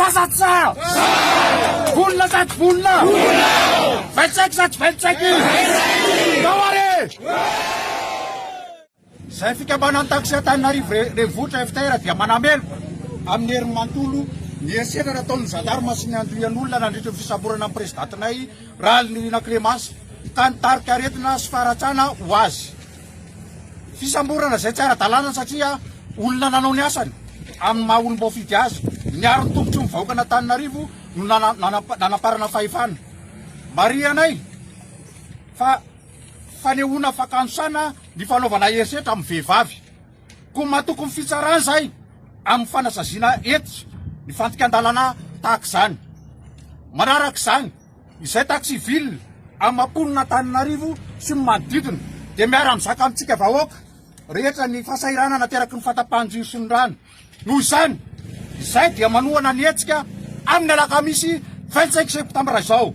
Sa sa tsy sa? Vonona sa tsy vonona? 25 sa tsy 25? Ndao ary e! Izay fikambanan'ny taxi Antananarivo Renivohitra, FTR, dia manameloka amin'ny heriny manontolo ny herisetra nataon'ny zandarma sy ny andian'olona nandritra ny fisamborana ny prezidantinay Rahalinirina Clémence ka nitarika aretina sy faharatrana ho azy. Fisamborana izay tsy ara-dalàna satria olona nanao ny asany amin'ny maha olom-boafidy azy, niaro ny tombontsoan'ny vahoakan'Antananarivo no nanamparana fahefana. Marihanay fa fanehoana fakanosana ny fanaovana herisetra amin'ny vehivavy. Koa matoky ny fitsarana izahay amin'ny fanasaziana hentitra ny fandikan-dalàna tahaka izany. Manaraka izany, izay taxi ville amin'ny mponina Antananarivo sy ny manodidina dia miara-mizaka amintsika vahoaka rehetra ny fahasahiranana ateraky ny fahatapahan-jiro sy ny rano. Noho izany, izahay dia manohana ny hetsika amin'ny alakamisy 25 septambra izao,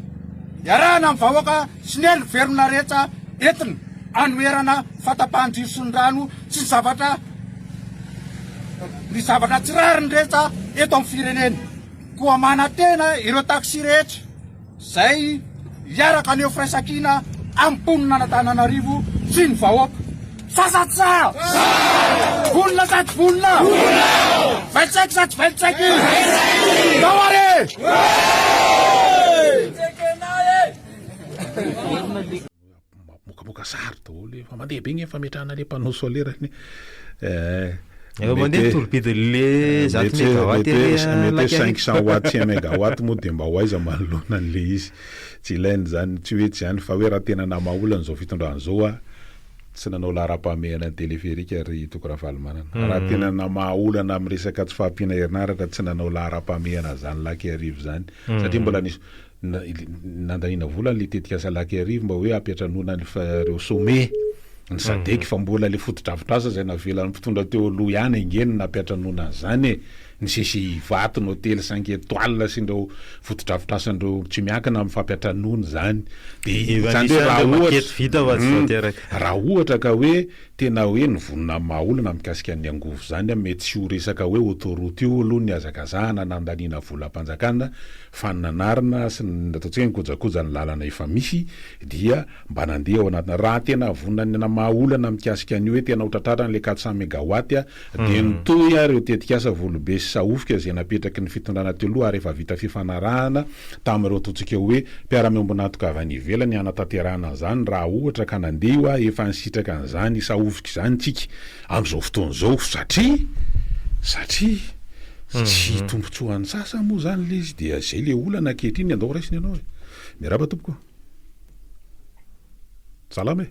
iarahana amin'ny vahoaka sy ny hery velona rehetra entina hanoherana fahatapahan-jiro sy ny rano sy ny zavatra ny zavatra tsy rariny rehetra eto amin'ny firenena. Koa manantena ireo taxi rehetra izay hiaraka haneho firaisankina amin'ny mponina an'Antananarivo sy ny vahoaka. Sa sa tsy sa? Vonona sa tsy vonona? 25 sa tsy 25? Ndao ary e! Mamokamoka sary daholo efa mandeha be nge fametrahana le panneau solaire ny eh, Efa mandeha ny tolo-bidin'le 100 megawatt ery mety hoe 500 watt sy 1 megawatt moa dia mba ho aiza manoloana an'le izy. Tsy ilaina izany, tsy hoe tsy izany fa hoe raha tena namaha olana izao fitondrana izao a, tsy nanao laharam-pahamehana ny téléphérique ry Toky Ravalomanana. Raha tena namaha olana amin'ny resaka tsy fahampiana herinaratra tsy nanao laharam-pahamehana an'izany Lac Iarivo izany satria mbola nisy Nandaniana vola le tetikasa Lac Iarivo mba hoe hampiantranoana ny ireo sommet ny Sadec fa mbola le fotodrafitrasa izay navelan'ny mpitondra teo aloha ihany ange no nampiantranoana an'izany e! Ny CCI Ivato, ny hotely cinq étoiles sy ireo fotodrafitrasan'ireo tsy miankina amin'ny fampiantranoana izany. Dia izany hoe raha ohatra, raha ohatra ka hoe tena hoe nivonona amin'ny maha olona mikasika ny angovo izany, mety tsy ho resaka hoe autoroute io aloha ny hazakazahana nandaniana volam-panjakana Fa ny nanarina sy ny ataontsika hoe nikojakoja ny lalana efa misy dia mba nandeha ao anatina. Raha tena vonona ny namaha olana mikasika an'io hoe tena ho tratrarina ilay 400 megawatt dia nitohy ary ireo tetikasa Volobe sy Sahofika izay napetraky ny fitondrana teo aloha ary efa vita fifanarahana tamin'ireo ataontsika hoe mpiara-miombon'antoka avy any ivelany hanatanterahana an'izany raha ohatra ka nandeha io efa nisitraka an'izany Sahofika izany tsika amin'izao fotoana izao satria satria Tsy tombotsoan'ny sasany moa zany le izy dia zay le olana ankehitriny andao raisina ianao e. Miarahaba tompoko. Salama e.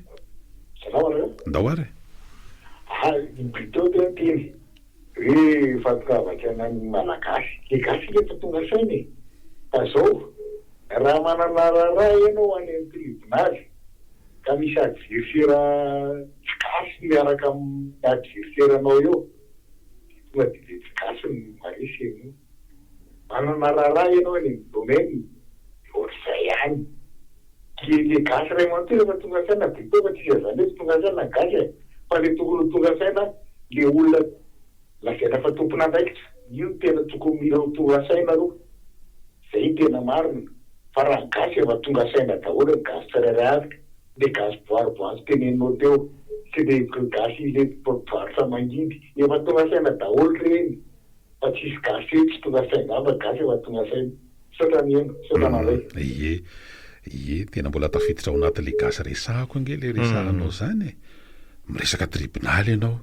Salama nareo. Ndao ary e. Ah, ny plutôt tena tiany hoe fahatongavantsaina ny Malagasy. Le gasy nge efa tonga saina e. Fa zao, raha manana raharaha ianao any amin'ny tribonaly ka misy adversaire tsy gasy miaraka amin'ny adversaire-nao eo, Dia tonga dia le tsy gasy no maresy ianao. Manana raharaha ianao any amin'ny domaine dia ohatr'izay ihany. Dia le gasy iray manontolo efa tonga saina dia toa fa tsisy an'izany hoe tsy tonga saina ny gasy e. Fa le tokony ho tonga saina le olona lazaina fa tompon'andraikitra. Io no tena tokony mila ho tonga saina aloha. Zay no tena marina. Fa raha ny gasy efa tonga saina daholo ny gasy tsirairay avy. Le gasy boariboary teneninao teo sy le gasy le mpivarotra mangidy efa tonga saina daholo reny fa tsisy gasy hoe tsy tonga saina zany fa gasy efa tonga saina. Misaotra niheno, misaotra nandray. Ie, ie, tena mbola tafiditra ao anatin'le gasy resahako ange le resahanao zany e! Miresaka tribonaly ianao,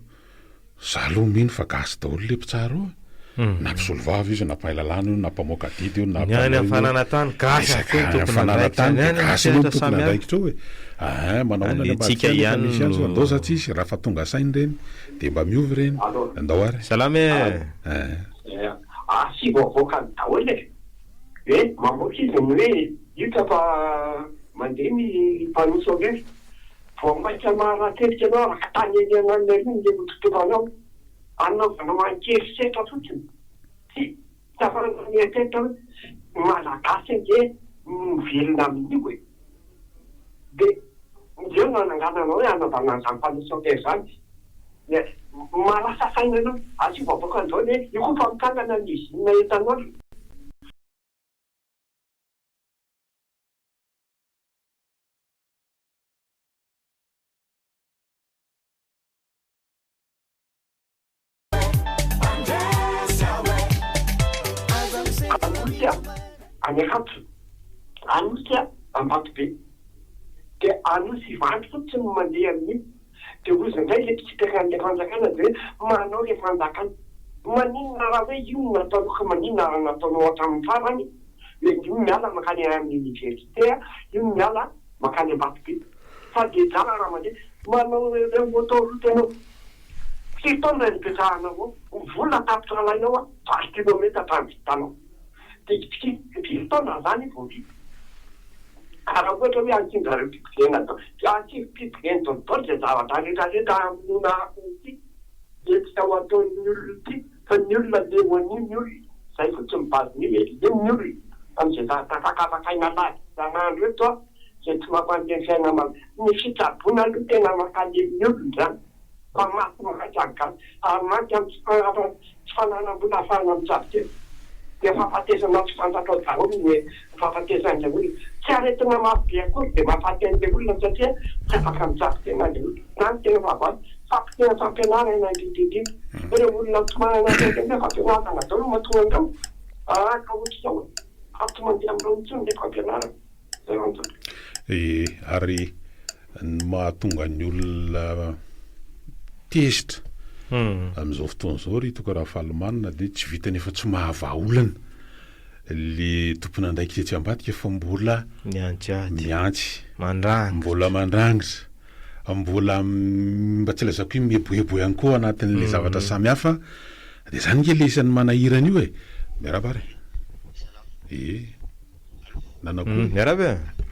Za aloha mino fa gasy daholo le mpitsara io e. Na mpisolovava izy, na mpahay lalàna io, na mpamoaka didy io, na Ny any mpanao io. fananantany gasy Resaka avokoa ny any tompon'andraikitra. fananantany Ny dia any amin'ny gasy aloha ny sehatra samihafa. tompon'andraikitra eo e. Aa manao ahoana ny Antsika ambadika any efa ihany misy any zao. no. Andao za tsisy, raha fa tonga saina ireny dia mba miova ireny. Allo. Andao ary. Salama e. Aa. Asivo avoakany daholo e! Hoe mamoaka izy ny hoe hita fa mandeha ny panneau solaire. Vao mainka maharaterika anao araka tany eniananina ery ny hototoranao. Anaovanao an-kerisetra fotsiny. Tsy tsy afahana mieritreritra hoe ny Malagasy ange no mivelona amin'io e. Dia eo no hananganana hoe hanaovana an'izany panneau solaire izany. Dia mahalasa saina anao. Asio vaovao an'izao anie, io koa fa mitsangana ny usine éthanol. Anosy any Ankatso, Anosy Ambatobe. Dia Anosy Ivato fotsiny no mandeha amin'iny. Dia hozy indray ilay mpitsipaka an'ilay fanjakana dia hoe manao ilay fanjakana. Maninona raha hoe io no nataonao ka maninona raha nataonao hatramin'ny farany hoe io miala mankany amin'ny oniversite, io miala mankany Ambatobe. Fa dia drala raha mandeha manao ireo autoroute ianao. Firy taona nipetrahanao ao? Ny vola tapitra alainao 8 kilometatra ny vitanao. Dia firy taona izany vao vita? Ka raha ohatra hoe asian-dRareo pipigena asivo pipigena daholo izay zavatra rehetra rehetra hamonoana afo ity, hetsika ho ataon'ny olona ity, fa ny olona leo an'io ny olona, izay fotsiny base-ny hoe leo ny olona amin'izay zavatra takatakaina lany isan'andro eto an, izay tsy mampandeha ny fiainana, ny fitsaboana aloha tena mankalemy ny olona izany. Fa maty mahantra ny gasy ary maty amin'ny tsy fananam-bola ahafahana mitsabo tena. Dia fahafatesana tsy fantatrao daholo ny fahafatesan'ilay olona. Tsy aretina mafy be akory dia mahafaty an'ilay olona satria tsy afaka mitsabo tena ilay olona. Izany no tena fahavalo. Fampitena fampianarana indrindra indrindra. Ireo olona tsy manana an'ireo fampianarana daholo no mahatonga an'ireo. Ah ka ohatr'izao e. Fa tsy mandeha amin'ireo intsony ilay fampianarana. Izay no antony. Ee, ary ny mahatonga ny olona tezitra amin'izao fotoana izao ry Toky Rafalimanana dia tsy vitan'ny efa tsy mahavaha olana le tompon'andraikitra etsy ambadika fa mbola Miantsy ady. miantsy, Mandrangitra. mbola mandrangitra, mbola mba tsy lazaiko hoe mieboebo ihany koa anatin'le zavatra samihafa, dia zany nge le isan'ny manahirana io e! Miarahaba ary e! Ee. Nanakory? Miarahaba e!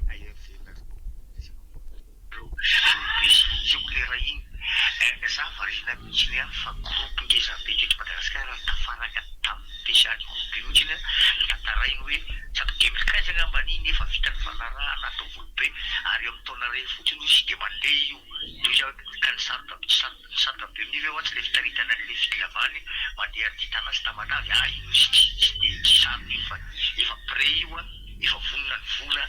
Ny sarotra be amin'io ve mantsy ilay fitaritana an'ilay fikilavany mandeha aty Tana sy Tamatave ah io izy tsy tsy dia tsy sarotra io fa efa prêt io an, efa vonona ny vola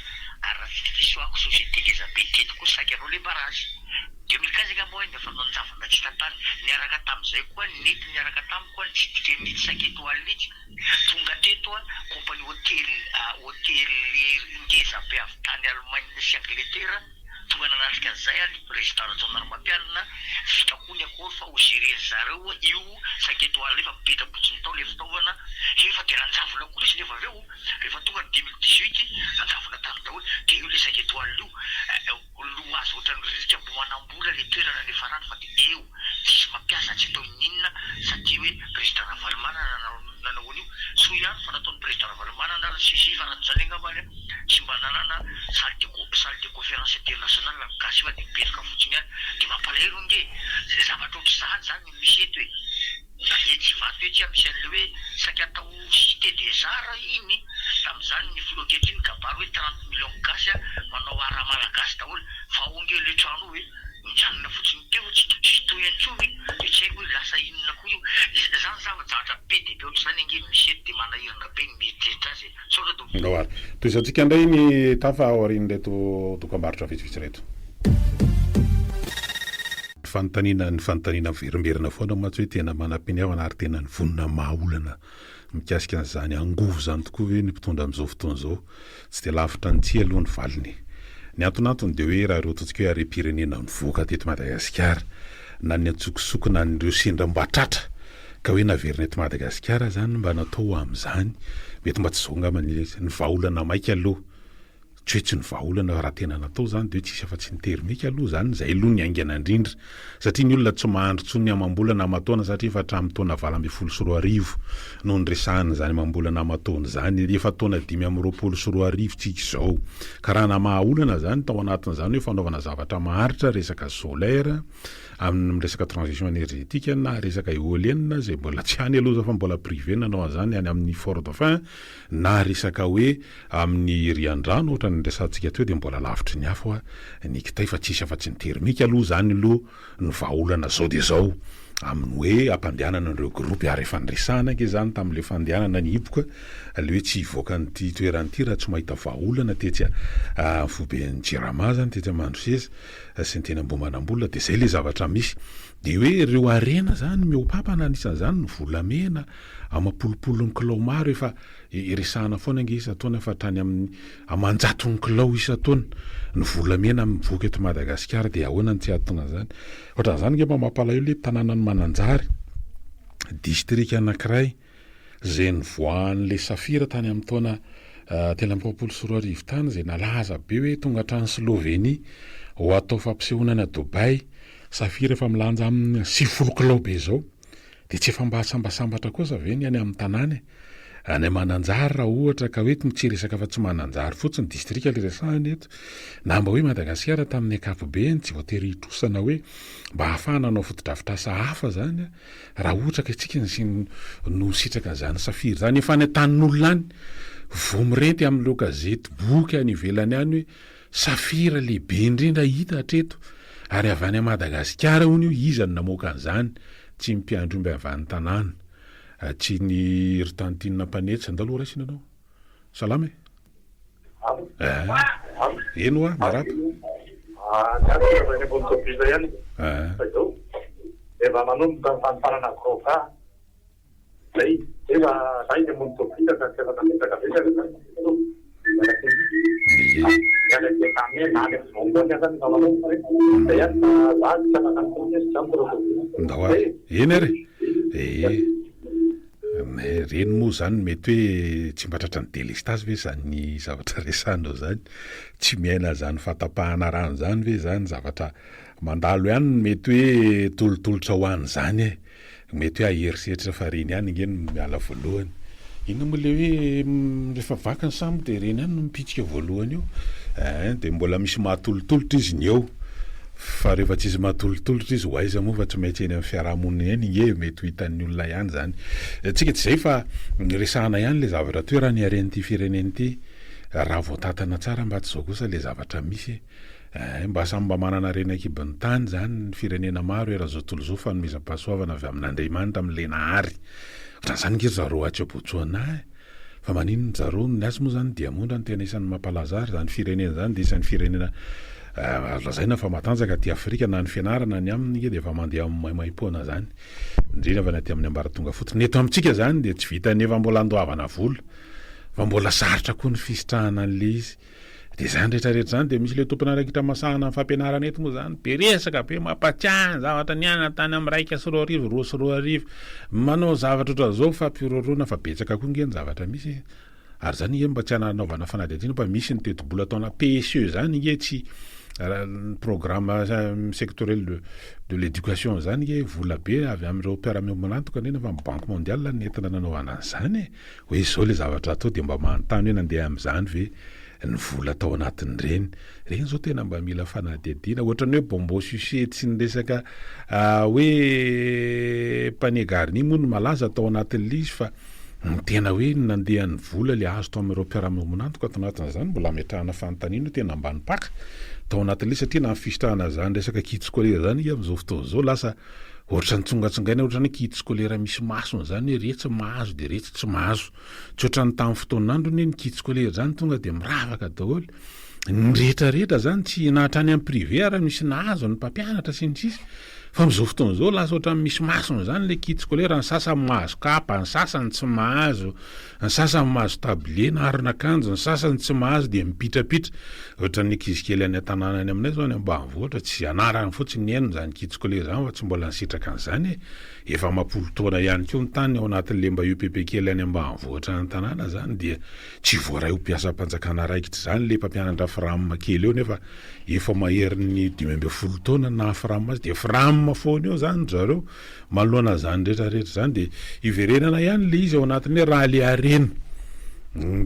ary raha tsy diso aho société ngeza be teto koa saika hanao le barrage. 2015 angamba hoa iny efa nanjavona tsy hita tany niaraka tamin'izay koa nety niaraka tamiko koa nitsidika an'itsy cinq étoiles itsy tonga teto an compagnie hôtel hôtelier ngeza be avy tany Allemagne sy Angleterre Tonga nanatrika an'izay ary ny Président Rajaonarimampianina, vita koa ny accord fa ho gérer-ny zareo io cinq étoiles io fa mipetra-potsiny tao ilay fitaovana, efa dia nanjavona koa izy nefa avy eo rehefa tonga ny 2018 nanjavona tany daholo, dia io ilay cinq étoiles io lohaza ohatran'ny ririka Ambohimanambola ilay toerana niafarany fa dia eo tsisy mampiasa tsy atao inoninona satria hoe Président Ravalomanana nanao an'io, soa ihany fa nataon'ny Président Ravalomanana ary ny CCI fa raha tsy izany angambany tsy mba nanana salle de salle de conférence internationale ny gasy fa dia mipetraka fotsiny ihany dia mampalahelo ange e! Zavatra ohatr'izany zany no misy eto e! Etsy Ivato etsy misy an'ilay hoe saika atao cité des arts iny tamin'izany ny filoha ankehitriny kabary hoe 30 millions gasy manao art malagasy daholo fa ao ange ilay trano io e! Mijanona fotsiny teo tsy tsy hitohy intsony dia tsy haiko hoe lasa inona koa io. Izany zava-javatra be dia be ohatr'izany ange no misy eto dia manahirana be ny mieritreritra azy e. Misaotra tompoko. Ndao ary. Tohizantsika indray ny tafa aorian'ireto dokambarotra vitsivitsy ireto. Ny fanontaniana ny fanontaniana miverimberina foana mantsy hoe tena manam-piniavana ary tena nivonona hamaha olana Mikasika an'izany angovo izany tokoa ve ny mpitondra amin'izao fotoana izao? Tsy dia lavitra ny tsia aloha ny valiny. Ny antonantony dia hoe raha ireo ataontsika hoe harem-pirenena nivoaka teto Madagasikara, na ny antsokosoko na ny ireo sendra mba tratra ka hoe naverina eto Madagasikara izany mba natao ho amin'izany, mety mba tsy izao angamba ny izy. Ny vahaolana maika aloha Tsy hoe tsy ny vahaolana raha tena natao izany dia hoe tsisy afa-tsy ny thermique aloha izany, izay aloha ny haingana indrindra satria ny olona tsy mahandry intsony ny amam-bolana aman-taona satria efa hatramin'ny taona 2018 no niresahana izany amam-bolana aman-taona izany, efa taona 2025 tsika izao. Ka raha namaha olana izany tao anatin'izany hoe fanaovana zavatra maharitra resaka solaire amin'ny resaka transition énergétique na resaka éolienne izay mbola tsy any aloha izao fa mbola privé nanao an'izany any amin'ny Fort Dauphin na resaka hoe Amin'ny riandrano ohatra ny niresahantsika teo dia mbola lavitry ny afo ny kitay fa tsisy afa-tsy ny thermique aloha izany aloha no vahaolana zao dia zao amin'ny hoe hampandehanana an'ireo groupe ary efa niresahana ange izany tamin'ilay fandehanana ny hiboka ilay hoe tsy hivoaka an'ity toerana ity raha tsy mahita vahaolana tetsy foiben'ny jirama izany tetsy Mandroseza sy ny teny Ambohimanambola dia izay ilay zavatra misy. Dia hoe ireo harena izany mihoa-papana, anisan'izany ny volamena amam-polopolon'ny kilao maro efa resahana foana ange isan-taona fa hatrany amin'ny aman-jatony kilao isan-taona ny volamena mivoaka eto Madagasikara dia ahoana no tsy hahatonga an'izany? Ohatran'izany ange mba mampalahelo hoe tanànan'i Mananjary, distrika anankiray izay nivoahan'ilay safira tany amin'ny taona 2023 tany izay nalaza be hoe tonga hatrany Slovenie ho atao fampisehoana any Dubaï, safira efa milanja amin'ny 90 kilao be izao. Dia tsy efa mba sambasambatra kosa ve ny any amin'ny tanàna e? Any Mananjary raha ohatra ka hoe tsy resaka afa-tsy Mananjary fotsiny, distrika ilay resahana eto, na mba hoe Madagasikara tamin'ny ankapobeny, tsy voatery hitrosa na hoe mba ahafahana hanao fotodrafitrasa hafa izany raha ohatra ka isika no misitraka an'izany safiry izany. Efa any an-tanin'olona any vao mirenty amin'ireo gazety boky any ivelany any hoe safira lehibe indrindra hita hatreto ary avy any Madagasikara hono io, iza no namoaka an'izany? Tsy ny mpiandry omby avy any tanàna, tsy ny ry tantine mpanetsy, andao aloha raisina ianao. Salama e! Eh, eny hoa, miarahaba. Miarahaba avy any ambony tôbila ihany. Eh. Fa izao, efa manomboka ny fanofanana gros bras. Zay, zay fa za eny ambony tôbila ka tsy afaka miresaka betsaka zany. Ie. Any Vietnam na any Ambohijanahary any aza no manomboka e. Zay ihany fa za tsy afaka miteny hoe za mbola tôbila. Ndao ary. Eny ary e. Ee. Ireny moa izany mety hoe tsy mba tratran'ny delestazy ve izany zavatra resahanao izany? Tsy miaina izany fahatapahana rano izany ve izany zavatra mandalo ihany no mety hoe tolotolotra ho an'izany e? Mety hoe aherisetra fa ireny ihany ange no miala voalohany. Inona moa ilay hoe rehefa vaky ny sambo dia ireny ihany no mipitsika voalohany eo? Ein, dia mbola misy mahatolotolotra izy ny eo. Fa rehefa tsisy mahatolotolotra izy ho aiza moa fa tsy maintsy eny amin'ny fiarahamonina eny nge mety ho hitan'ny olona ihany izany. Tsika tsy izay fa resahana ihany ilay zavatra toy raha ny haren'ity firenena ity raha voatantana tsara mba tsy izao kosa ilay zavatra misy e. Eh, mba samy mba manana harena an-kibon'ny tany izany ny firenena maro eran'izao tontolo izao fanomezam-pahasoavana avy amin'Andriamanitra amin'ilay Nahary. Ohatran'izany nge ry zareo atsy Botswana e. Fa maninona ry zareo, ny azy moa izany diamondra no tena isan'ny mampalaza azy, izany firenena izany dia isan'ny firenena azo lazaina fa matanjaka aty Afrika na ny fianarana ny aminy nge dia efa mandeha amin'ny maimaimpoana izany, indrindra fa ny aty amin'ny ambaratonga fotony. Ny eto amintsika izany dia tsy vitan'ny efa mbola andoavana vola fa mbola sarotra koa ny fisitrahana an'ilay izy. Dia izany rehetra rehetra izany dia misy ilay tompon'andraikitra masahana ny fampianarana eto moa izany be resaka be mampatsiahy ny zavatra niainana tany amin'ny 2001, 2002, manao zavatra ohatran'izao fampihorohoroana fa betsaka koa nge ny zavatra misy e. Ary izany nge mba tsy hanaovana fanadihadiana fa misy ny tetibola ataona PSE izany nge tsy ny programme sectoriel de de l'éducation izany nge vola be avy amin'ireo mpiara-miombon'antoka indrindra fa ny banque mondiale no nentina nanaovana an'izany e. Hoe izao ilay zavatra atao dia mba manontany hoe nandeha amin'izany ve ny vola tao anatin'ireny. Ireny izao tena mba mila fanadihadiana. Ohatran'ny hoe bonbon sucette sy ny resaka hoe panier garni moa no malaza tao anatin'ilay izy fa ny tena hoe ny nandehan'ny vola ilay azo tamin'ireo mpiara-miombon'antoka tao anatin'izany mbola ametrahana fanontaniana hoe tena mba nipaka tao anatin'ilay izy satria na ny fisitrahana izany resaka kit scolaire izany amin'izao fotoana izao lasa Ohatran'ny tsongatsongaina ohatran'ny hoe kit scolaire misy masony izany hoe retsy mahazo dia retsy tsy mahazo. Tsy ohatran'ny tamin'ny fotoan'androny hoe ny kit scolaire izany tonga dia miravaka daholo. Ny rehetra rehetra izany tsy na hatrany amin'ny privé ara misy nahazo ny mpampianatra sy ny sisa. Fa amin'izao fotoana izao lasa ohatran'ny misy masony izany ilay kit scolaire, ny sasany mahazo kapa, ny sasany tsy mahazo, ny sasany mahazo tablier na aron'akanjo, ny sasany tsy mahazo dia mipitrapitra. Ohatran'ny ankizy kely any an-tanàna any aminay izao any ambanivohitra, tsy anarany fotsiny ny heno izany kit scolaire izany fa tsy mbola nisitraka an'izany e! Efa amam-polo taona ihany koa ny tany ao anatin'ilay mba EPP kely any ambanivohitra any an-tanàna izany dia tsy voaray ho mpiasam-panjakana raikitra izany ilay mpampianatra fram kely eo nefa efa maherin'ny 15 taona ny naha fram azy dia fram foana eo izany ry zareo Manoloana an'izany rehetra rehetra izany dia iverenana ihany ilay izy ao anatin'ny hoe raha ilay harena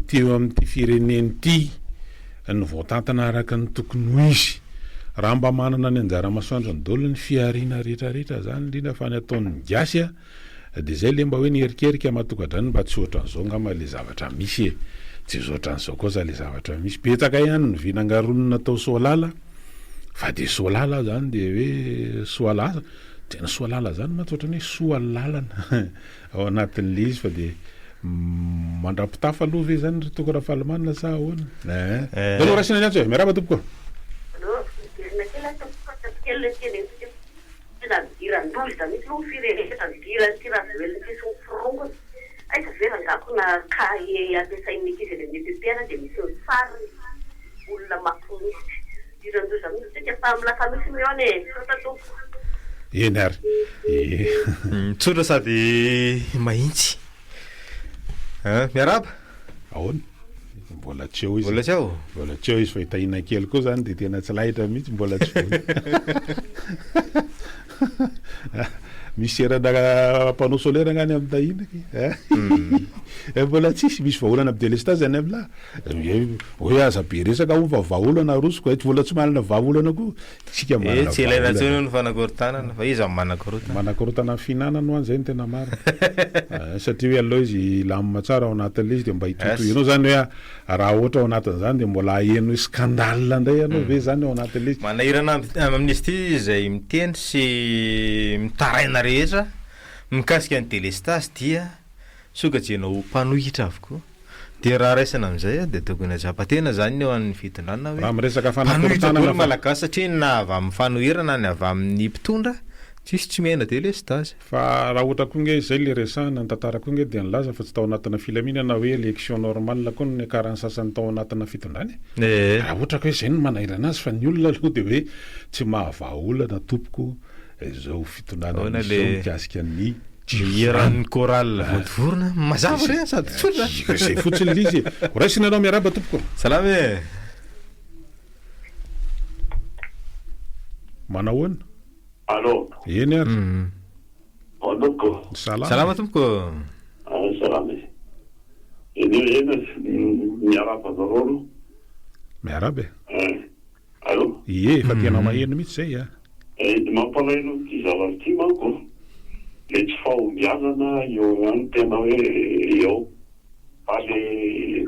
teo amin'ity firenena ity no voatantana araka ny tokony ho izy, raha mba manana ny anjara masoandrony daholo ny fihariana rehetra rehetra izany indrindra fa ny ataon'ny gasy a, dia izay ilay mba hoe ny erikerika maha-tokantrano mba tsy ohatran'izao angamba ilay zavatra misy e, tsy ohatran'izao kosa ilay zavatra misy, betsaka ihany ny vinangaronina tao Soalala fa dia Soalala izany dia hoe Soalala. Tena soa lala zany mantsy ohatran'ny hoe soa lalana ao anatin'le izy fa de mandra-pitafa aloha ve zany ry Toky Rafalimanana sa ahoana? Eh. Eh. Aloha raisina ny antso e, miarahaba tompoko. Allo, miverina kely aho tompoko fa kely ilay teneniko teo. Tsy nadio. Idiran-doza mihitsy aloha ny firenena nidiran'ity Rajoelina ity sy ny forongony. Aiza ve rangaha ko na cahier ampiasain'ny ankizy any amin'ny EPP ara dia misy ny sariny olona maty mihitsy. Idiran-doza mihitsy tsika fa amin'ny lakamisy mihaona e. Misaotra tompoko. Eny ary e. Tsotra sady mahintsy. Miarahaba. Ahoana? Mbola tsy eo izy. Mbola tsy ao? Mbola tsy eo izy fa i Tahiana kely koa zany dia tena tsy lahitra mihitsy mbola tsy vonona. Misy erana panneau solaire nga any amin'ny Tahiana ki? Eh, mbola tsisy, misy vahaolana amin'ny délestage any amin'lah. Hoe aza be resaka hono fa vahaolana arosoko, eh, mbola tsy manana vahaolana koa. Tsika manana Eh, tsy ilaina intsony ny fanakorontanana fa iza no manakorontana? Manakorontana ny fihinanana ho'a zay no tena marina. Eh, satria hoe aleo izy hilamina tsara ao anatin'ilay izy dia mba hitohitohy. Ianao zany hoe raha ohatra ao anatin'izany dia mbola haheno hoe scandale indray ianao ve zany ao anatin'ilay izy? Manahirana amin'izy ity izay miteny sy mitaraina rehetra mikasika ny delestazy dia sokajiana ho mpanohitra avokoa. Dia raha raisina amin'izay dia tokony hatsapa-tena izany ny eo an'ny fitondrana hoe Raha miresaka mpanohitra fanakorontanana daholo fa. Malagasy satria na avy amin'ny fanoherana na avy amin'ny mpitondra tsisy tsy miaina delestazy. Fa raha ohatra koa nge izay le resahana, ny tantara koa nge dia nilaza fa tsy tao anatina filaminana hoe election normale koa no niakaran'ny sasany tao anatina fitondrana e. Ee. Raha ohatra ka hoe izay no manahirana azy fa ny olona aloha dia hoe tsy mahavaha olana tompoko izao fitondrana Ahoana misy izao le. mikasika ny Ny hiran'ny chorale Vontovorona, mazava re sady tsotra. Izay fotsiny ilay izy e. Ho raisina ianao miarahaba tompoko. Salama e. Manahoana? Allô. Eny ary. Ao tompoko. Salama. Salama tompoko. Ah, salama e. Eny eny miarahaba anareo aloha. Miarahaba e. Eh. Allô? Ie, efa tena maheno mihitsy izay a. Eh, ny mampalahelo an'ity zavatra ity manko, le tsy fahombiazana eo ihany tena hoe eo. Fa le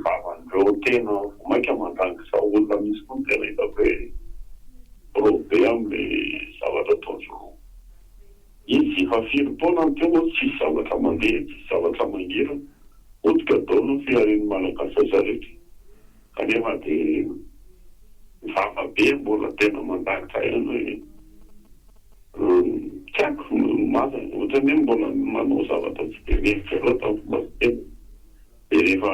vavan'ireo tena vao mainka mandrangitra olona mihitsy koa no tena hitako hoe trop be amin'le zavatra ataon-dry zareo. Izy efa firy taona no teo moa tsisy zavatra mandeha, tsisy zavatra mangirana. Potika daholo ny fiharian'ny Malagasy rehetra rehetra. Kanefa dia vava be mbola tena mandakitra ihany hoe tsy haiko mazana ohatran'ny hoe mbola manao zavatra tsy dia mendrika loatra ny fomba fiteny dia rehefa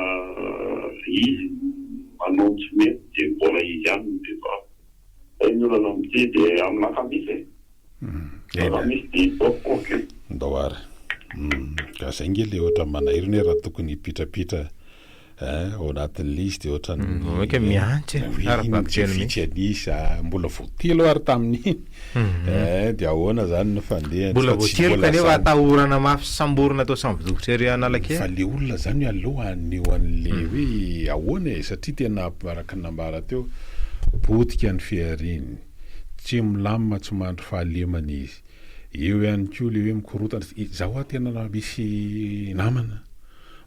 izy manao ny tsy mety dia mbola izy ihany no be vava. Zay ny olana amin'ity dia amin'ny lakamisy e! Lakamisy dia hitako ok. Ndao ary. Ka zay nge le ohatran'ny manahirana hoe raha tokony hipitrapitra Hein, ao anatin'ilay izy dia ohatran'ny Vao mainka mihantsy e, hoe ara-bakiteny tsy mihitsy. vitsy an'isa, mbola vao telo ary tamin'iny. Hein, dia ahoana izany ny fandehany Mbola fa vao tsy telo mbola kanefa samy atahorana mafy sy samborina atao sambo-dokotra ery Analakely. Fa le olona izany hoe aleo haneho an'le hoe ahoana e, satria tena araka ny nambara teo, potika ny fihariany, tsy milamina, tsy mandry fahalemana izy. Eo ihany koa le hoe mikorontana, izaho hoa tena misy namana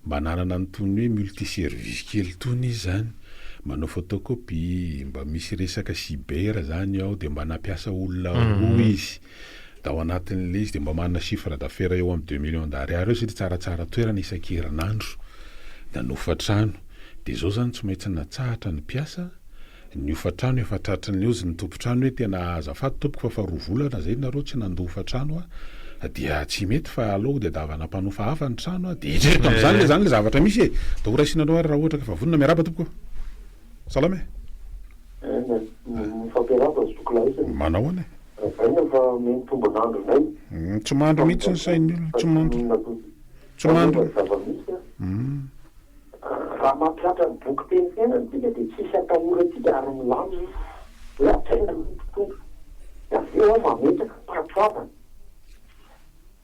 Mba nanana an'itony hoe multi service kely itony izy zany, manao photocopie, mba misy resaka cyber zany ao, de mba nampiasa olona roa izy, da ao anatin'ilay izy de mba manana chiffre d'affaires eo amin'ny deux millions d'ariary eo satria tsaratsara toerana isan-kerinandro, nanofa trano, de zao zany tsy maintsy natsahatra ny mpiasa, Ny hofantrano efa tratry ny ozy ny tompontrano hoe tena azafady tompoko fa efa roa volana zay nareo tsy nandoa hofantrano a dia tsy mety fa aleo hodiadavana mpanofa hafa ny trano a dia eritrereto amizany le zany le zavatra misy e dia ho raisinareo ary raha ohatra ka efa vonona miarahaba tompoko salama e Mifampiarahaba zoky lahy isany. Manao ahoana e? Lazaina fa omeny tombon'andronay. Tsy mandry mihitsy ny sain'ny olona, tsy mandry. Tsy mandry. Zava-misy a. Raha mampihatra ny boky teny fiainana isika dia tsisy atahorantsika ary milamina hoe hatraina ny mpitondra. Dia avy eo aho mametraka fankatoavana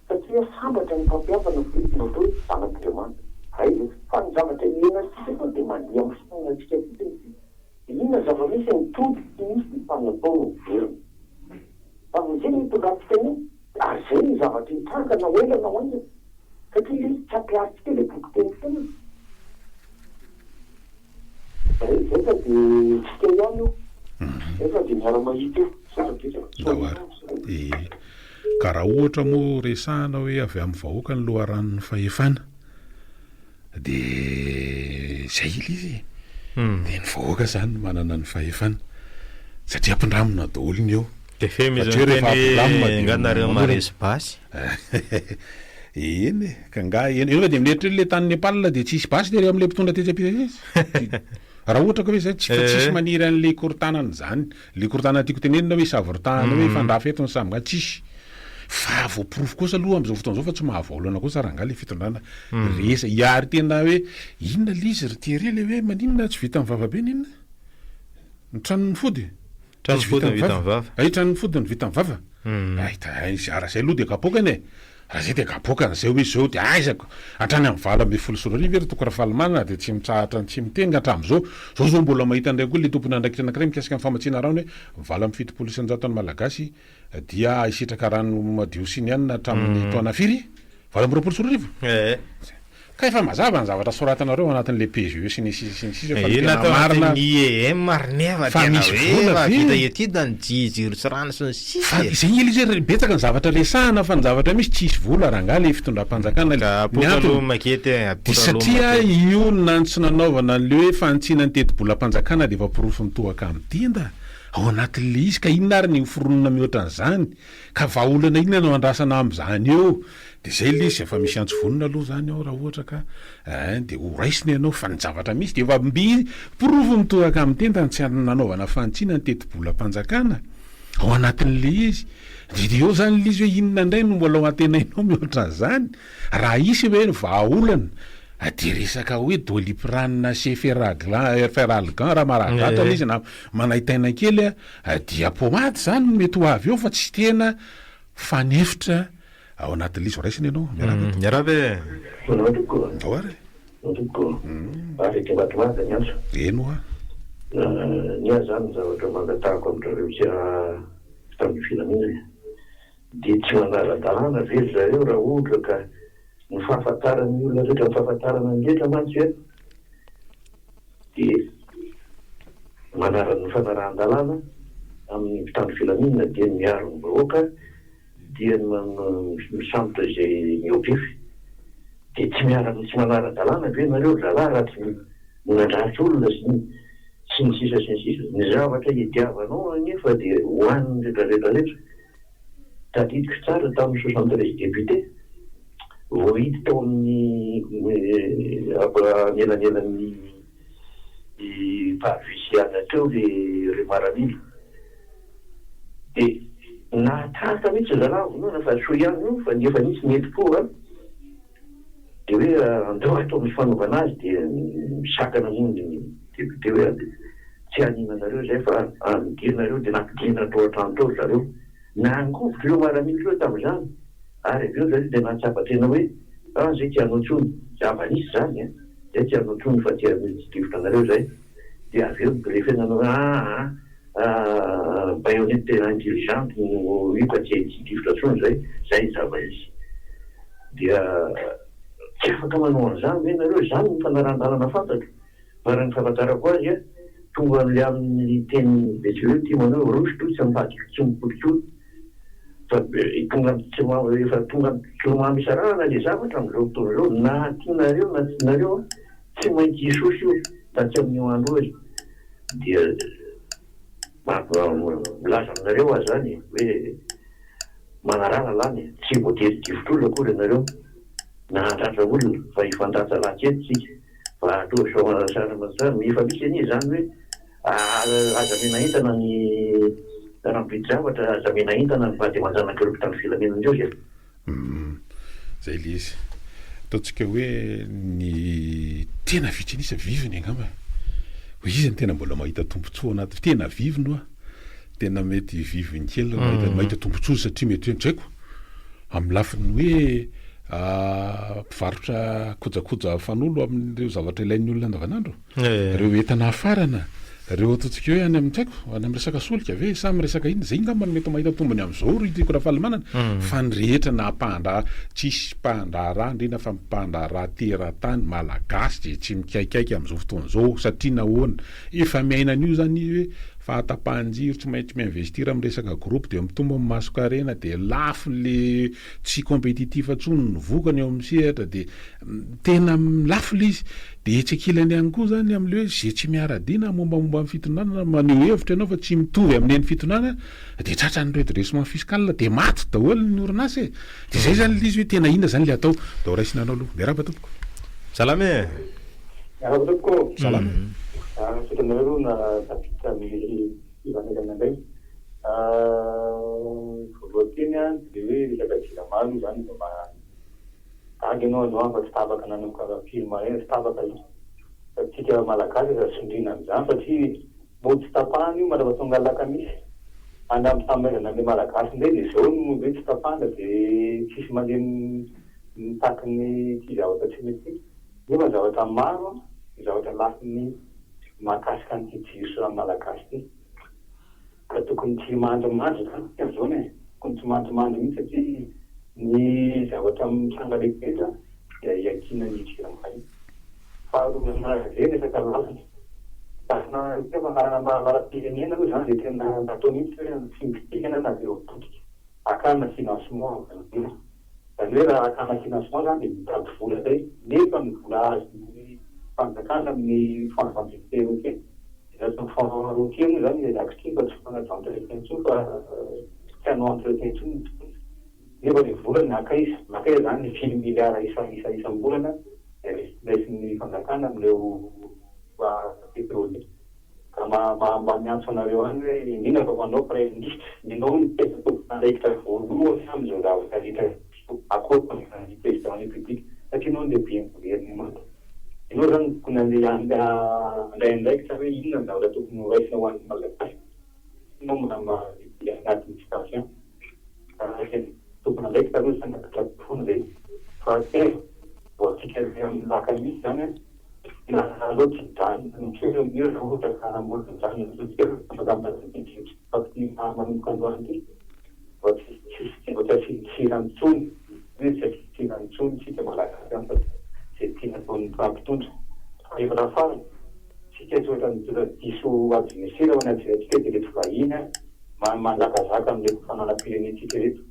satria sambatra ny mpampihavana fa izy no atao hoe zanak'Andriamanitra. Aiza izy? Fa ny zavatra iainantsika koa dia mandeha amin'ny fiainantsika fotsiny isika. Dia inona ny zava-misy? Ny tody tsy misy dia fa ny atao no miverina. Famonjena no itondrantsika an'io ary izay no zavatra hitranga na ho ela na ho haingana satria ilay izy tsy ampiharintsika ilay boky teny fiainana. Zay zay fa dia tsika ihany io. Zay fa dia miara-mahita eo. Misaotra betsaka. Ndao ary. Ee. Ka raha ohatra moa resahana hoe avy amin'ny vahoaka ny loharanon'ny fahefana. Dia izay ilay izy e. Dia ny vahoaka izany no manana ny fahefana. Satria ampindramina daholo ny eo. De fe Fa misy tsy hoe miteny rehefa hoe ampy nga nareo dia maharesy basy. Eny e, ka nga eny, eny fa dia mieritreritra le tany Nepal dia tsisy basy tery amin'ilay mpitondra tetsy am-pita tetsy. Raha ohatra ka hoe zay, tsy fa tsisy maniry an'le korotanana izany. Le korotanana tiako tenenina hoe isavoritahana hoe hifandrafy eto ny samy nga, tsisy. Fa voaporofo kosa aloha amin'izao fotoana izao fa tsy mahavaolana kosa rangahy le fitondrana resa. Ary tena hoe inona le izy ry Thierry le hoe maninona tsy vitan'ny vava be n'inona? Ny tranon'ny fody? Trano Tsy fody vitan'ny ny vitan'ny vava. vava. Ay, tranon'ny fody ny vitan'ny vava. Ay, da ay, raha zay aloha dia kapoakany e. Raha zay dia kapoakany, zay hoe zao dia aiza ko. Hatrany amin'ny 2018 ve ry Toky Rafalimanana dia tsy mitsahatra ny tsy miteny ka hatramin'izao. Zao zao mbola mahita indray koa ilay tompon'andraikitra anankiray mikasika ny famatsiana rano hoe 78% ny Malagasy dia hisitraka rano madio sy ny anona hatramin'ny taona firy? 2028? Ee. Ka efa mazava ny zavatra soratanareo ao anatin'ilay PGE sy ny sisa sy ny sisa fa ny Inona tena atao marina anatin'ny IEM ary nefa fa tena misy hoe vola efa ve? vita étude ny jiro sy rano sy ny sisa Fa e. izay anie ilay izy hoe betsaka ny zavatra resahana fa ny zavatra misy tsisy vola rangahy ilay fitondram-panjakana Ka ny apoitra aloha antony makety e, dia apoitra aloha satria makety. io nantso nanaovana an'ilay hoe fanitsiana ny tetibolam-panjakana dia efa porofo mitohaka amin'ny tenda ao anatin'ilay izy ka inona ary ny hoforonina mihoatra an'izany Ka vahaolana inona no andrasana amin'izany eo? Dia izay ilay izy, efa misy antso vonona aloha izany ao raha ohatra ka ein, dia ho raisina ianao fa ny zavatra misy dia efa mby porofo mitoraka amin'ny tenda ny tsy nanaovana fanitsiana ny tetibolam-panjakana ao anatin'ilay izy. Dia dia eo izany ilay izy hoe inona indray no mbola ho antenainao mihoatra an'izany? Raha hisy ve ny vahaolana dia resaka hoe doliprane sy feraglan, feralgan raha marary ilay izy na manaintaina kely a. Dia pomady zany no mety ho avy eo fa tsy tena fanefitra ao anatin'ilay izy. Raisina ianao, miarahaba tompoko. Miarahaba e! Manao tompoko a! Ndao ary e! Manao tompoko a! Ary aty Ambatomanga ny antso. Eny hoa. Ny ahy zany ny zavatra mba angatahako amin-drareo tsy mpitandro ny filaminana dia tsy manara-dalàna ve ry zareo raha ohatra ka ny fahafantaran'ny olona rehetra, ny fahafantarana ny rehetra mantsy an! dia manaraka ny fanarahan-dalàna amin'ny mpitandro filaminana dia ny miaro ny vahoaka dia ny misambotra izay mihoa-pefy. Dia tsy miara tsy manara-dalàna ve nareo ry zalahy raha tsy nandratra olona sy ny sy ny sisa sy ny sisa. Ny zavatra idiavanao anefa dia ho an'ny rehetra rehetra rehetra. Tadidiko tsara tamin'ny 73 députés voahidy tao amin'ny anelanelan'ny parvis sy ana teo le ireo maramila de nahatratra mihitsy zalahy vonoina fa soa ihany io fa efa nisy ny entim-po an! Dia hoe andao atao misy fanaovana azy dia misakana moa ny député hoe tsy hanina anareo izay fa ampidirina dia nampidirina tao an-trano tao ry zareo. Nangovitra ireo maramila ireo tamin'izany ary avy eo ry zareo dia nahatsapa tena hoe ah izay tsy hanao intsony, zava-nisy izany an, izay tsy hanao intsony fa tsy hitifitra anareo izay. Dia avy eo ny préfet nanao hoe aa baïonnette intelligente no io ka tsy hitifitra intsony izay, izay ny zava-nisy. Dia tsy afaka manao an'izany ve nareo? Izany no fanarahan-dalana fantatro. Fa raha ny fahafantarako azy a, tonga amin'ilay amin'ny tenin'ny Betsileo ity manao hoe roso toa tsy mivadika tsy mipoitra intsony. Fa tonga amin'ny tsy efa tonga amin'ny tsy lomano isarahana ilay zavatra amin'izao fotoana izao. Na tianareo na tsy tianareo a, tsy maintsy hisosa io na tsy amin'io andro io aza. Dia milaza aminareo aho izany hoe. Manarara lany e! Tsy voatery hitifitra olona akory ianareo na handratra olona fa hifandatsa-latsy eto tsika fa ataovy soa aman-tsara. Efa misy anie izany hoe aza omena entana ny raha mividy zavatra, aza omena entana ny vady aman-janak'ireo mpitandro filaminana ireo izay. Humm. Zay le izy. Ataontsika hoe ny tena vitsy an'isa viviny angamba. Hoe iza no tena mbola mahita tombontsoa anaty, tena viviny hoa. Tena mety viviny kely raha mahita mahita tombontsoa izy satria mety hoe tsy haiko, amin'ny lafiny hoe mpivarotra kojakoja fanolo amin'ireo zavatra ilain'ny olona andavanandro, ireo entana hafarana, ireo ataontsika hoe any amin'ny tsy haiko, any amin'ny resaka solika ve sa amin'ny resaka inona, izay angamba no mety mahita tombony amin'izao ry Tiako Rafalimanana, fa ny rehetra na mpandraharaha, tsisy mpandraharaha indrindra fa mpandraharaha teratany malagasy dia tsy mikaikaika amin'izao fotoana izao satria nahoana? Efa miaina an'io izany izy hoe. fahatapahan-jiro, tsy maintsy mi-investir amin'ny resaka groupe dia mitombo ny masonkarena dia lafo le tsy compétitif intsony ny vokany eo amin'ny sehatra dia tena lafo le izy. Dia etsy ankilany ihany koa izany amin'ilay hoe izay tsy miara-dia na mombamomba ny fitondrana na maneho hevitra ianao fa tsy mitovy amin'ny an'ny fitondrana dia tratran'ny redressement fiscal dia maty daholo ny orinasa e! Dia izay izany ilay izy hoe tena inona izany ilay atao? Ndao raisina anao aloha. Miarahaba tompoko. Salama e! Miarahaba tompoko ô! Salama e! Misaotra anareo aloha na tafiditra amin'ny fifandraisana indray. Voalohany teny an, dia hoe resaka jirama aloha izany mba gaga ianao androany fa tsy tapaka nanomboka firy maraina tsy tapaka io. Fa tsika malagasy aza sondriana amin'izany satria mody tsy tapahana io mandrapa tonga alakamisy. Any amin'ny famaizana an'ilay malagasy indray dia izao no mody hoe tsy tapahana dia tsisy mandeha mitaky ny ity zavatra tsy mety ity. Nefa zavatra maro ny zavatra lafiny mahakasika an'ity jiro sy rano malagasy ity. Ka tokony tsy mandrimandry zany tsika amzao e, tokony tsy mandrimandry mihitsy satria ny zavatra mitranga rehetra dia iankinan'io jirama io. Faharoa manaraka izay resaka lalana, lalana efa lalam-pirenena aloha zany dia tena natao mihitsy hoe tsy mikitikana na dia potika, hakana financement avy any ivelany. Izany hoe raha hakana financement zany dia mitady vola indray nefa ny vola azon'ny fanjakana amin'ny fonds d'entretien routier, ny fonds routier moa zany ilay zakotry fa tsy fonds d'entretien intsony fa tsy hanao entretien intsony ny mpitondra nefa ilay vola ny nankaiza? Nankaiza zany ny firy milliards isa isa isam-bolana raisin'ny fanjakana amin'ireo pétrolier? Ka mba mba miantso anareo any hoe indrindra fa ho anao praiminisitra, ianao no tena tompon'andraikitra voalohany amin'izao zavatra rehetra izao ankoatra ny président république satria ianao no lehiben'ny governemanta. Ianao izany no tokony handeha handray andraikitra hoe inona ny zavatra tokony ho raisina ho an'ny Malagasy. Ianao mba mba lehiben'ny administration. Ka tena tompon'andraikitra aloha izany apetrako foana izay. Fahatelo, ho antsika izay amin'ny alakamisy izany an, tena aleo tsy mijanona intsony amin'io raha ohatra ka mbola mijanona intsony afaka mitadidy ity manomboka androany ity mba tsy tsy mba tsy asiany sira intsony hoe tsy asiany sira intsony isika malagasy an fa izay tiana ataon'ny mpampitondra. Fahaefatra farany, isika tsy ohatran'ny mitondra diso adversaire ho an'ny adversaire-ntsika dia ireto vahiny an manjakazaka amin'ireto fananam-pirenentsika ireto.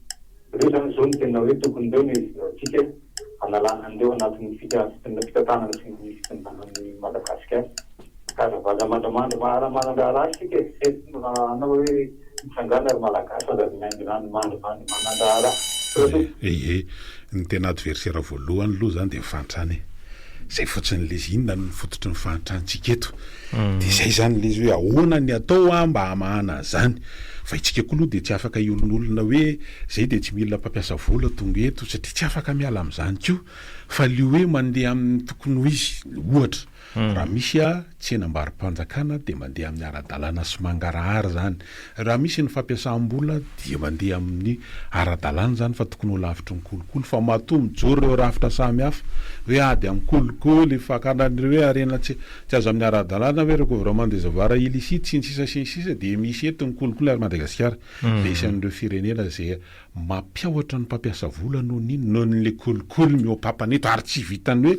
Ireo izany izao no tena hoe tokony ireo no heverantsika hanalana an'ireo anatin'ny fitantanana sy ny fitondrana an'i Madagasikara. Ka aza vaza mandrimandry maha-manan-draharaha isika e! Zay no hanao hoe mitsangàna ry Malagasy aza miandry mandrimandry manan-draharaha. Ee, ny tena adversaire voalohany aloha izany dia ny fahantrana e! Zay fotsiny le izy, inona no fototry ny fahantrantsika eto? De zay zany le izy hoe ahoana ny atao a mba hamahana an'zany? Fa itsika koa aloha de tsy afaka hiolonolona hoe zay de tsy mila mpampiasa vola tonga eto satria tsy afaka miala am'zany koa fa le hoe mandeha amin'ny tokony ho izy, ohatra raha misy a tsenam-barom-panjakana dia mandeha amin'ny ara-dalàna sy mangarahara izany. Raha misy ny fampiasam-bola dia mandeha amin'ny ara-dalàna izany fa tokony ho lavitry ny kolikoly. Fa matoa mijoro ireo rafitra samihafa hoe ady amin'ny kolikoly, fakana an'ireo hoe harena tsy tsy azo amin'ny ara-dalàna hoe recouvrement des avoirs illicites sy ny sisa sy ny sisa dia misy eto ny kolikoly ary Madagasikara dia isan'ireo firenena izay Mampiahotra ny mpampiasa vola noho ny inona? Noho ny le kolikoly mihoa-papana eto ary tsy vitan'ny hoe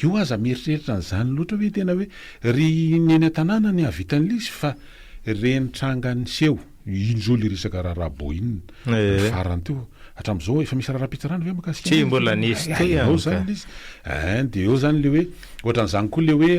io aza mieritreritra an'izany loatra hoe tena hoe ry ny eny an-tanàna ny hahavita an'ilay izy fa ireny tranga niseho, iny zao le resaka raharaha Boeing ny farany teo, hatramin'izao efa misy raharaham-pitsarana ve mahakasika Tsy mbola nisy teo ihany Eo zany ka. le izy, ein de eo zany le hoe ohatran'izany koa le hoe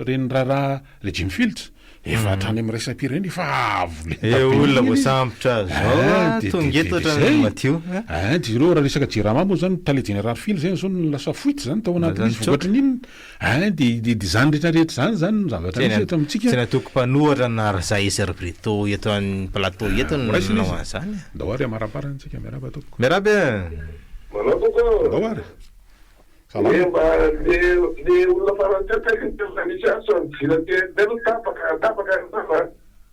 ireny raharaha le Jim Fields, Efa hatrany amin'ny iraisam-pirenena efa avo lenta Eh, be olona iny izy. voasambotra zao Eh, ah, de- tonga de- eto de- ohatran'ny zay. madio. Eh, de ireo raha resaka Jirama moa zany, tale jeneraly Fily zay zao no lasa fuite zany tao anatin'izy Lasa vokatry ny inona? Eh, de de de zany rehetra rehetra zany zany no zavatra Tena misy eto amintsika. tsy nataoko mpanohatra na ry zahay sy ry Brito eto amin'ny plateau eto no Horaisina nanao izy. an'izany. Ndao ary hamaraparana tsika, miarahaba tompoko. Miarahaba e! Manao tompoko. Ndao ary. Salama. Le mba le le olona farany teo kaiky ny tena nisy azy sao ny jira TNT aloha tapaka tapaka ny lava.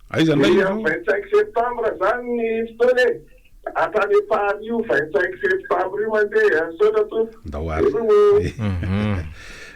Aiza ndray Dia io? amin'ny 25 septembre zany ny fotoana e. Hatrany Paris io 25 septembre io mandeha. Misaotra tompoko. Ndao ary. Veloma.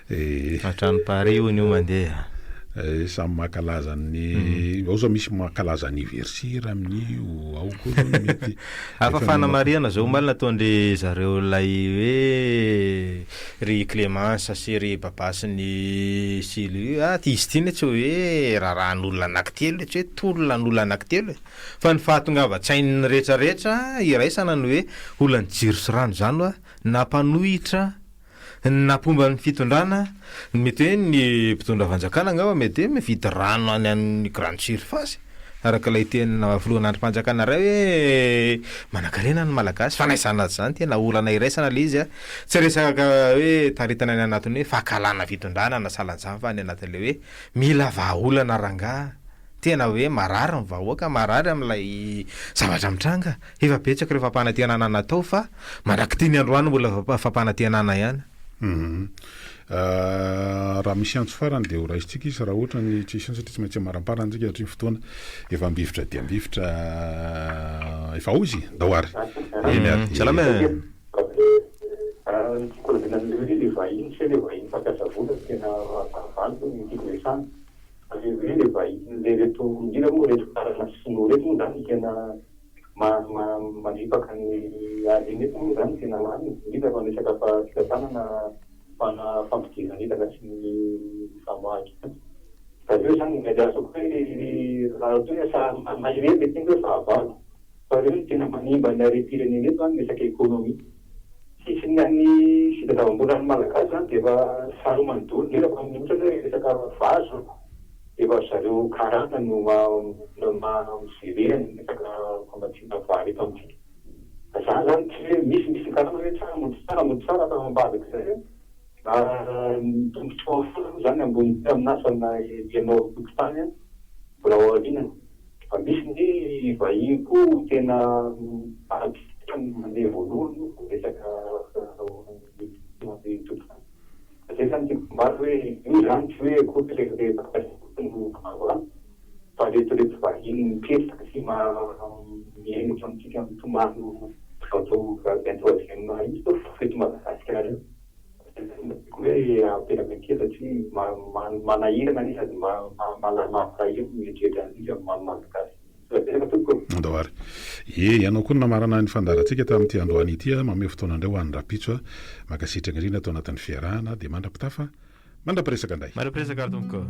Eh. Hatrany Paris hono io mandeha. Samy mankalaza ny, ao zao misy mankalaza anniversaire amin'io, ao koa zao ny mety. Hafa fanamarihana zao omaly nataon-dry zareo ilay hoe ry Clémence sy ry Baba sy ny Sily ah izy ity anie tsy hoe raharahan'olona anankitelo e, tsy hoe tolona an'olona anankitelo e, fa ny fahatongavan-tsain'ny rehetrarehetra iraisana ny hoe olan'ny jiro sy rano izany hoa na mpanohitra Na mpomba ny fitondrana, mety hoe ny mpitondra fanjakana angamba mety hoe mividy rano any amin'ny grande surface, araka ilay tenina filohana andrim-panjakana iray hoe manankarena ny Malagasy, fa na izany na tsy izany tena olana iraisana ilay izy a, tsy resaka hoe taritana any anatin'ny hoe fankahalana fitondrana na sahalan'izany fa any anatin'ilay hoe mila vahaolana rangahy, tena hoe marary ny vahoaka, marary amin'ilay zavatra mitranga. Efa betsaka ireo fampanantenana natao fa mandrak'ity ny androany mbola fampanantenana ihany. Hum. Raha misy antso farany dia ho raisintsika izy raha ohatra ny tsisy antso satria tsy maintsy hamaramparana tsika satria ny fotoana efa ambivitra dia ambivitra efa ao izy. Ndao ary. Eny ary. Salama e. Ny tiako lazaina amin'ilay hoe ilay vahiny tsy hoe ilay vahiny mpampiasa vola no tena fahavaloko ny tiako resahana fa ilay hoe ilay vahiny ilay ireto indrindra moa ireto karana sy sinoa ireto moa izany no tena Mandripaka ny harena eto moa izany tena marina, indrindra fa ny resaka fitantanana fampidirana entana sy ny famoahan-ketra. Zareo izany ny azoko hoe raha ohatra hoe asa mahery ilay teny hoe fahavalo fa ireo no tena manimba ny harem-pirenena eto ny resaka économie. Tsisy ny an'ny fitadiavam-bolan'ny Malagasy izany dia efa saromany daholo indrindra fa amin'ny ohatra hoe resaka vazo. Efa ry zareo karana no mi-gerer ny resaka famatsiana vary eto amintsika. Fa zany zany tsy hoe misy misy ny karana hoe tsara mody tsara mody tsara fa ao ambadik'izay ny tombotsoa foana aloha zany ambony aminà fa na ianao tompon-tany mbola ao aorianany. Fa misy ny vahiny koa tena mahavita mandeha voalohany aloha vao resaka tompon-tany. Zay zany tiako ambara hoe io zany tsy hoe akory le le mpampiasa no fahavalo fa reto reto vahiny mipetraka sy miaina eto amintsika mitomany atao vingt troisième io zao fa eto Madagasikara io. Zay zany mba tiako hoe apetraka kely satria manahirana anie sady mampalahelo mieritreritra an'io amin'ny maha Malagasy. Misaotra betsaka tompoko. Andao ary. Ie, ianao koa no namarana ny fandaharantsika tamin'ity androany ity a, mamehy fotoana indray ho an'ny rahampitso a. Mankasitraka indrindra tao anatin'ny fiarahana, dia mandra-pitafa, mandra-piresaka indray. Mandra-piresaka ary tompoko.